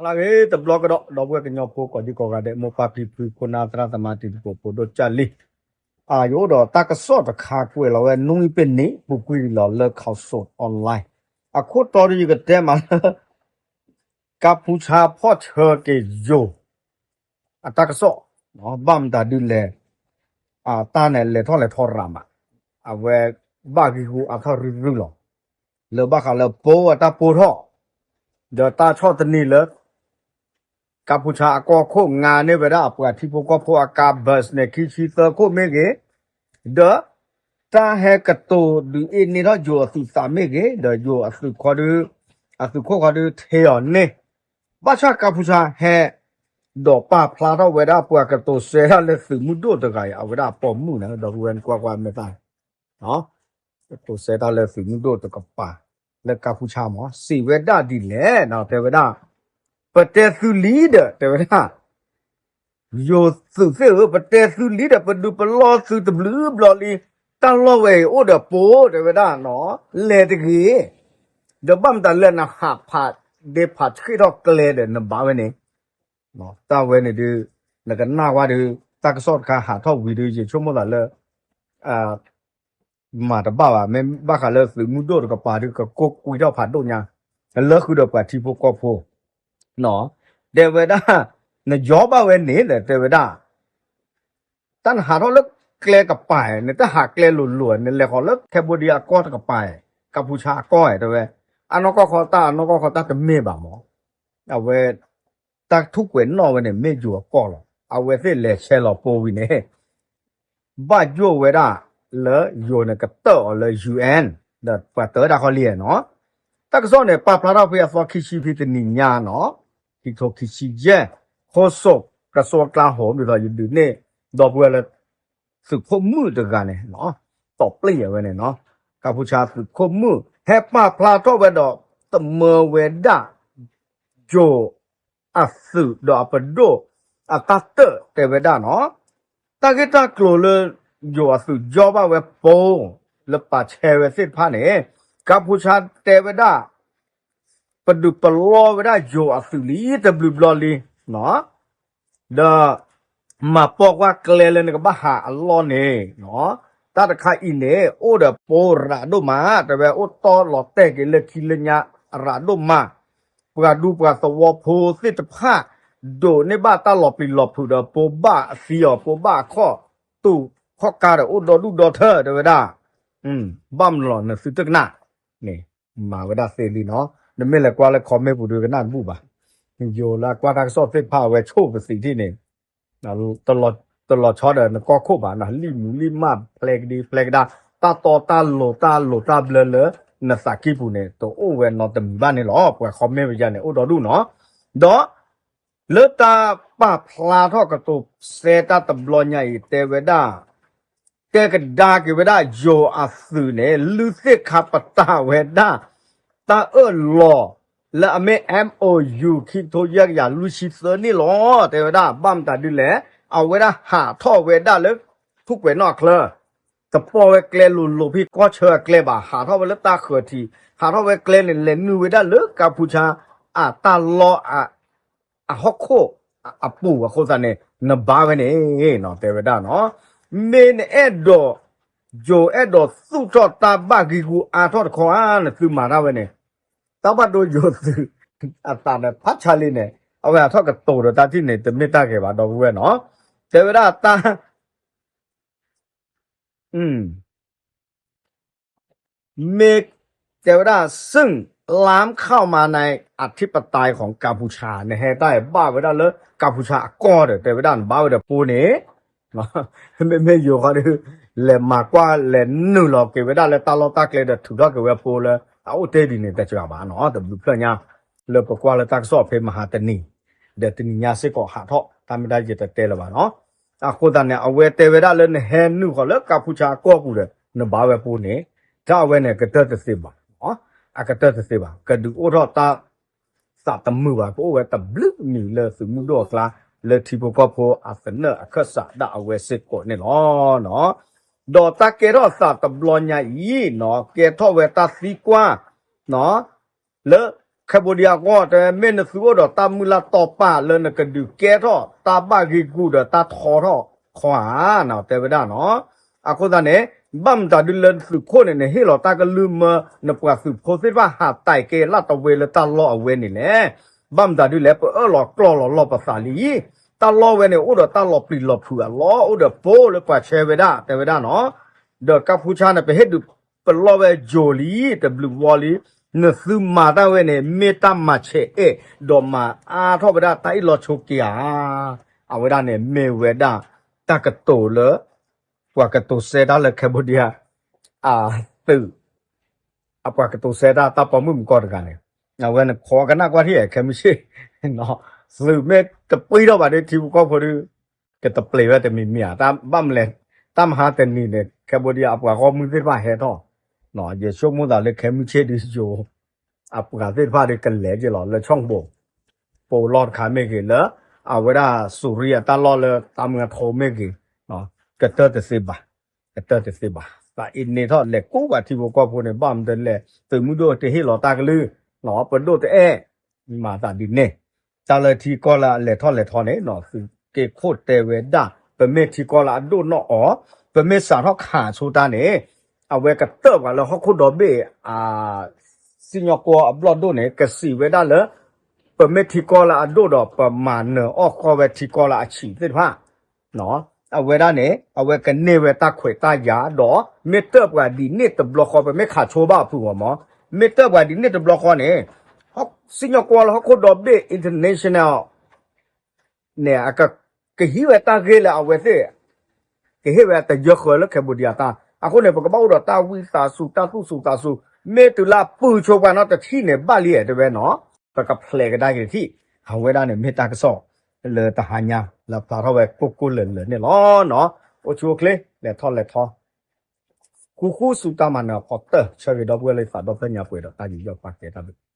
အဂ့ၤ တဘျီကဒီး ဒီပုၢ်ဝဲၢ်ကညီဖိကိးဒံကိးဂၤဒဲး မိၢ်ပၢ်ဖံဖု ခိၣ်နၢ်သရၣ်သမါ တံၤသကိးဖိဒိၣ်ကၢ်လံ, ယအိၣ်ဒီးတၢ်ကစီၣ်တခါကွဲးလီၤဝဲ နွံပ့ၤနံး ပူၤကွံာ်လီၤလၢ Khaosod Online အခိၣ်တီဒီး ယကတဲမးလၢ ကါပူၤဆါဖီၣ်ဆၢက့ၤယိၤ အတၢ်ကစီၣ်, ဘၣ်မတၤဒုလဲၣ်, တၢ်န့ၣ်လဲၤထီၣ်လဲၤထီရၤမး, အဝဲဘၣ်ဂံၢ်ဂူာ်အါထီၣ်ရုၢ်ရုၢ်လီၤ, လၢဘၣ်ဃးလၢပိအတၢ်ပိၢ်ထီၣ်, ဒီးတၢ်ဆီၣ်သနံးလၢ ကါပူၤဆါအကီၢ်ခိၣ် ငါန့ၢ်ဝဲဒၣ်အပှၤထံဖိကီၢ်ဖိအကါ bus န့ၣ် ခံဆံသၢခိၣ်မ့ၢ်ဂ့ၤ, ဒီးတၢ်ဟဲကတိၤဒုးအ့ၣ်န့ၢ်ထီၣ်ယိၤအသုးသးမ့ၢ်ဂ့ၤ, ဒီးယိၤအသုးခိၣ်ဒုး, အသုးခိၣ်ဃီဒုးထံအီၤန့ၣ်, ဘၣ်ဆၣ်ကါပူၤဆါဟဲ ဒီးပာ်ဖျါထီၣ်ဝဲဒၣ်ပှၤကတိၤစဲတၢ်လၢသုးမုၢ်ဒိၣ်တဂၤအံၤ အဝဲဒၣ်အပိာ်မုၣ်န့ၣ် ဒီပုၢ်ဝဲၢ်ကွၢ်ကွၢ်မဲာ်သၣ် ကတိၤစဲတၢ်လၢသုးမုၢ်ဒိၣ်တကပၤ လၢကါပူၤဆါမး စံးဝဲဒၣ်ဒ်လဲၣ်, တဲဝဲဒၣ်, ပတဲသုလံဒီး တဲဝဲဒၣ်, ယိၤသုးသ့ၣ်ဧၢ, ပတဲသုလံဒီး ပဒုးပလီၢ်သုတဘျုးဘျီလံ, တၢ်လီၢ်ဝဲအံၤအိၣ်ဒီးပိ တဲဝဲဒၣ်, လဲၤတဂ့ၤ, ဒီးဘၣ်မတၤလၢနဟးဖးဒ့ဖးဆှ့ၣ်ထီၣ်ကျဲဒီးနဘါဝဲန့ၣ် တၢ်ဝဲန့ၣ်ဒုး, နကနၣ်ဝဲဒုး, တၢ်ကစီၣ်တခါဟးထီၣ်ဝံၤဒုး ယဆိကမိၣ်သးလၢ မၤတဘၣ်ဘၣ်, မ့ၢ်ဘၣ်ဃးလၢသုးမုၢ်ဒိၣ်တကပၤဒုး ကကိးကွံာ်ထီၣ်ဖးဒိၣ်ညါ, လၢဃုာ်ဒီးပှၤထံဖိကီၢ်ဖိ, တဲဝဲဒၣ်, နယီဘၣ်ဝဲန့ၣ်ဒီး တဲဝဲဒၣ် တၢ်နဟးထီၣ်လၢကျဲကပၤ, နတဟးကျဲလိၤလိၤ, နလဲၤဃီၤလၢ Cambodia အကီၢ်တကပၤ, ကါပူၤဆါအကီၢ်, တဲဝဲ, အနီၢ်ကီၢ်ဃီတၢ် အနီၢ်ကီၢ်ဃီတၢ်တမ့ၢ်ဘၣ်မး, အဝဲ, တၢ်ထူၣ်ကွဲးနီၣ်ဝဲန့ၣ် မ့ၢ်ယိၤအကီၢ်လီၤ, အဝဲသ့ၣ်လဲၤဆဲးလီၤပိဝံၤန့ၣ် ဘၣ်ယိၣ်ဝဲဒၣ်လၢယိၤန့ၣ်ကတၢၢ်အီၤလၢ UN ဒီးပှၤတၢ်ဒၣ်ဃီလံနီၤ, တၢ်ကစီၣ်န့ၣ် ပာ်ဖျါထီၣ်ဖဲအသီခံဆံဖဲတနံၤညါနီၤ, ခံထိခံဆံယဲၢ်, ခိၣ်စိးကစီၤကျါဟိး ဒ်သိးယဒုးန့ၢ် ဒီပုၢ်ဝဲၢ်လၢ သုးခိၣ်မုၣ်တဂၤန့ၣ်, တီၢ်ပျံၢ်အဝဲန့ၣ်နီၤ, ကါပူၤဆါသုးခိၣ်မုၣ် ဟဲပာ်ဖျါထီၣ်ဝဲဒီး တမၢဝဲဒၣ် ယိၤ အသုးဒီးအပဒိၣ် အတၢ်တၢၢ်တဲဝဲဒၣ်နီၤ, တၢ်ဂ့ၢ်တၢ်ကျိၤလၢ ယိၤအသုးယီဘၣ်ဝဲပိ လၢပာ်ဆဲးဝဲသ့ၣ်တဖၣ်န့ၣ်, ကါပူၤဆါတဲဝဲဒၣ် ပဒုးပလီဝဲဒၣ်ယိၤအသုးလံတဘျုးဘျီလံ, ဒီး မၤပိာ်ကွၢ်ကျဲလၢနကဘၣ်ဟးအလီၢ်န့ၣ်, တၢ်တခါအံၤန့ၣ် အိၣ်ဒီးပိရးဒိၣ်မး, တဲဝဲအိၣ်တီလီၤတဲာ်က့ၤလၢခံလၢညါရးဒိၣ်မး, ပှၤဒူပှၤသဝီဖိသ့ၣ်တဖၣ် ဒိးန့ၢ်ဘၣ်တၢ်လီၤပျံၤလီၤဖုးဒီး ပိဘၣ်အသံအီၤ ပိဘၣ်အခီၣ်တူာ်ခီၣ်ကါဒီး အိၣ်ဒီဒူၣ်ဒီထၢ တဲဝဲဒၣ်, ဘၣ်မနုၤလီၤ နသုတကနၣ်န့ၣ် မၤဝဲဒၣ်သ့လံနီၤ, နမ့ၢ်လဲၤကွၢ်လၢ comment ပူၤဒုးကနၣ်တဘူၣ်ဘၣ်, ယိၤလၢအကွၢ်တၢ်ကစီၣ်သ့ၣ်တဖၣ် အဝဲဆိၣ်ပသံးထံၣ်န့ၣ် တလီၤဆီဒီးနကီၢ်ခိၣ်ဘၣ်နီၤ, လံာ်မူလံာ်မၢ်ဖျဲးကဒံဖျဲးကဒါ, တၢ်တီတၢ်လိၤတၢ်လိၤတၢ်ဘျၢလၢ နသးကံၢ်ပူၤန့ၣ် တအိၣ်ဝဲနီတမံၤဘၣ်န့ၣ်လီၤ, ပှၤ comment ပယါန့ၣ် အိၣ်ဒီဒူၣ်နီၤ, ဒီး လၢတၢ်ပာ်ဖျါထီၣ်ကတိၤစဲတၢ်တဘျီညါအံၤ တဲဝဲဒၣ် တဲကဒါက့ၤဝဲဒၣ်ယိၤအသုးန့ၣ် လုၢ်သ့ၣ်ခါပတာ်ဝဲဒၣ် တၢ်အၢၣ်လီၤ လၢအမ့ၢ် MOU ခံကထိယဲၢ်ကယၤလွံၢ်ဆံသၢန့ၣ်လီၤ, တဲဝဲဒၣ် ဘၣ်မတၤဒ်လဲၣ်, အဝဲဒၣ်ဟးထီၣ်ဝဲဒၣ်လၢ ထူၣ်ကွဲးနီၣ်အချၢ, တပိာ်ဝဲကျဲလိၤလိၤဖဲကီၢ်ဆၢအကျဲဘၣ်, ဟးထီၣ်ဝဲလၢတၢ်ဃၢၤထံး, ဟးထီၣ်ဝဲကျဲန့ၣ် လဲၤနုာ်ဝဲဒၣ်လၢကါပူၤဆါ အတၢ်လီၢ် အဟီၣ်ခိၣ်အပူၤအဃိသတးန့ၣ် နဘါဝဲန့ၣ်နီၤ တဲဝဲဒၣ်နီၤ, မ့ၢ်နအဲၣ်ဒိး ယိၤအဲၣ်ဒိးသူၣ်ထီၣ်တၢ်ဘၣ်ဂံၢ်ဂူာ်အါထီၣ်တခီဧါ နသုမၤတၢ်ဝဲန့ၣ်, တၢ်ဘၣ်ဒိယိၤသုး အသးဒီးဖးဆါလံန့ၣ် အဝဲဟးထီၣ်ကတိၤဒီးတၢ်ထံၣ်န့ၣ် တမ့ၢ်တၢ်ဂ့ၤဘၣ် ဒီပုၢ်ဝဲၢ်နီၤ, တဲဝဲဒၣ်တၢ် မ့ၢ်တဲဝဲဒၣ် ซึ่งล้ำเข้ามาในอธิปไตยของกัมพูชา နဟဲတၢ်ဘၣ်ဝဲဒၣ်လၢကါပူၤဆါအကီၢ်ဒီး တဲဝဲဒၣ်နဘါဝဲဒီးပိန့ၣ်, မ့မ့ၢ်ယိၤဃီဒီး လဲၤမၤကွၢ်လဲၤနုာ်လီၤက့ၤဝဲဒၣ်လၢတၢ်လီၢ်တၢ်ကျဲဒီးထုးထီၣ်က့ၤဝဲပိလၢ အအိၣ်တ့ၢ်ဒ်န့ၣ် တစှၤဘၣ်နီၤ တဘျုးဖျၢၣ်ညါ လၢပကွၢ်လၢတၢ်ကစီၣ်ဖဲမဟါတနံၤ ဒီးတနံၤညါစ့ၢ်ကီးဟးထီၣ် တၢ်မ့ၢ်တၢ်ယတတဲလၢၤဘၣ်နီၤ, အဃိသတးန့ၣ် အဝဲတဲဝဲဒၣ်လၢနဟဲနုာ်ဃီၤလၢကါပူၤဆါအကီၢ်ပူၤဒီး နဘါဝဲပိန့ၣ်, တၢ်အဝဲန့ၣ်ကတၢၢ်တသ့ဘၣ်, အကတၢၢ်တသ့ဘၣ် ကဒုးအိၣ်ထီၣ်တၢ် သးတမုာ်ဘၣ် ကအိၣ်ဝဲတဘျုးမံၤလၢသုးမုၢ်ဒိၣ်အကျါ လၢထံဖိကီၢ်ဖိအသနၢၣ်အခၢၣ်စးဒၣ်အဝဲစ့ၢ်ကီးန့ၣ်လီၤ. ဒီးတၢ်ကဲထီၣ်သးတဘျီညါအံၤနီၤ ကဲထီၣ်ဝဲတၢ်သံကွၢ် လၢ Cambodia အဂီၢ် တဲမ့ၢ်နသုအိၣ်ဒီးတၢ်မုၢ်လၢ်တီပာ်လၢနကဒုးကဲထီၣ်တၢ်ဘၣ်ဂ့ၢ်ဂူာ်ဒီးတၢ်ထီထီၣ်ခီဧါ တဲဝဲဒၣ်နီၤ. အဃိသတးန့ၣ် ဘၣ်မတၤဒုလၢသုးခိၣ်န့ၣ် နဟ့ၣ်လီၤတၢ်ကလုၢ်မၢ နပှၤသုးဖိသ့ၣ်တဖၣ်ဟးတဲာ်ကဲလၢတဝဲလၢတၢ်လီၢ်အဝဲန့ၣ်လဲၣ်. ဘၣ်မတၤဒုလဲၣ် ပအၢၣ်လီၤကျီၢ်လီၤလီၢ်ပသးလံ တၢ်လီၢ်ဝဲန့ၣ် အိၣ်ဒီးတၢ်လီၤပျံၤလီၤဖုးအလီၢ် အိၣ်ဒီးပိလၢပှၤဆဲဝဲဒၣ် တဲဝဲဒၣ်နီၤ. ဒီးကၢ်ဖူဆါန့ၣ် ပဟ့ၣ်ဒုးပလီၢ်ဝဲယိၤလံ တဘျုးဝီလံ, နသုမၤတၢ်ဝဲန့ၣ် မ့ၢ်တၢ်မၤဆဲးအဲၣ် ဒီးမၤအါထီၣ်ဝဲဒၣ်တၢ်အ့ၣ်လိာ်ဆိးက့ဧါ. အဝဲဒၣ်န့ၣ် မ့ၢ်ဝဲဒၣ်တၢ်ကတိၤလၢ ပှၤကတိၤစဲတၢ်လၢ Cambodia အသုး အပှၤကတိၤစဲတၢ် တၢ်ပိာ်မုၣ်မုၢ်ကီၢ်တဂၤန့ၣ် အဝဲန့ၣ်ခိးကနၣ်ကွၢ်ထံၣ် ခဲမုၢ်ဆ့ၣ် သုးမ့ၢ်တပှံၢ်ထီၣ်ဘၣ်ဒီးထံဖိကီၢ်ဖိဒီး ကတပျဲၤဝဲတမံၤမံၤဧါ. ဘၣ်မလဲၣ် တၢ်မဟါတနံၤန့ၣ် Cambodia အပှၤဂီၢ်မုၢ်သ့ၣ်တဖၣ်ဟဲထီၣ် ယဆိကမိၣ်သးလၢခဲမုၢ်ဆ့ၣ်ဒီးယိၤ အပှၤသ့ၣ်တဖၣ်ဒီးကလဲၤက့ၤလီၤ လၢဆီၣ်ဘိး ပိာ်လီၢ်တခါမ့ၢ်ဂ့ၤ လၢအဝဲဒၣ်စူၤရံအတၢ်လီၢ်လၢတၢ်မုၢ်အထီမ့ၢ်ဂ့ၤ ကတၢၢ်တသ့ဘၣ် ကတၢၢ်တသ့ဘၣ်. သးအံၤန့ၢ်ထီၣ်လဲၤကိးပှၤထံဖိကီၢ်ဖိန့ၣ် ဘၣ်မတၤလဲၣ် သုးမုၢ်ဒိၣ်တဟ့ၣ်လီၤတၢ်ကလုၢ် ပဒိၣ်တအဲၣ် မၤသးဒ်န့ၣ် တၢ်လၢထံကီၢ်လၢအလဲၤထီၣ်လဲၤထီန့ၣ် သုးက့ခိၣ်တဲဝဲဒၣ် ပမ့ၢ်ထံကီၢ်လၢအဒိၣ်နီၢ်အီၤ ပမ့ၢ်စးထီၣ်ခးဆိတၢ်န့ၣ် အဝဲကတၢၢ်ပှၤလၢဟီၣ်ခိၣ်ဒီဘ့ၣ် အ စံၣ်ညီၣ်ကွီၢ်အဘျီၣ်ဒိၣ်န့ၣ် ကစံးဝဲဒၣ်လၢ ပမ့ၢ်ထံကီၢ်လၢအဒိၣ်ဒီး ပမၤနၢၤအီၣ်ဃီၣ်ဝဲထံကီၢ်လၢအဆံးသ့ၣ်တဖၣ် အဝဲဒၣ်န့ၣ် အဝဲကန့ၢ်ဝဲတၢ်ခွဲးတၢ်ယာ်ဒီး မ့ၢ်တၢၢ်ပှၤဒ်န့ၣ်တဘျီဃီ ပမ့ၢ်ခးဆိဘၣ်အဖုၣ်ဂီၢ်မး မ့ၢ်တၢၢ်ပှၤဒ်န့ၣ်တဘျီဃီန့ၣ် စံၣ်ညီၣ်ကွီၢ်လၢဟီၣ်ခိၣ်ဒီဘ့ၣ် international န့ၣ် ကဟံးဝဲတၢ်ဂ့ၢ်လၢအဝဲသ့ၣ် ကဟ့ၣ်ဝဲတယၢၢ်ဃၢလၢ Cambodia တၢ် အဃိန့ၣ် ပကဘၣ်အိၣ်ဒီးတၢ်ဝံသးစူၤ တၢ်သူၣ်စူၤသးစူၤ မ့ၢ်တုၤလၢအပုၢ်ဆိပှၤနီတထံၣ်န့ၣ် ဘၣ်လံတဲဝဲနီၤ ပကဖျဲးကဒါက့ၤတထံၣ် အဝဲဒၣ်န့ၣ်မ့ၢ်တၢ်ကစီၣ်လၢတဟါညါ လၢဖျါထီၣ်ဝဲကိၢ်ကိၢ်လၢၤလၢၤန့ၣ်လီၤ. အိၣ်ဆူၣ်အိၣ်ချ့ လဲၤထီၣ်လဲၤထီ ဃူဃူဆူတၢ်မၤနၢၤအဖီတၢၢ် ဆၢဂ့ၤဒီပုၢ်ဝဲၢ်လၢသးဒီဖျၢၣ်ညါပှဲၤဒီးတၢ်ယူးယီၣ်ပာ်ကဲတၢ်ဘျုး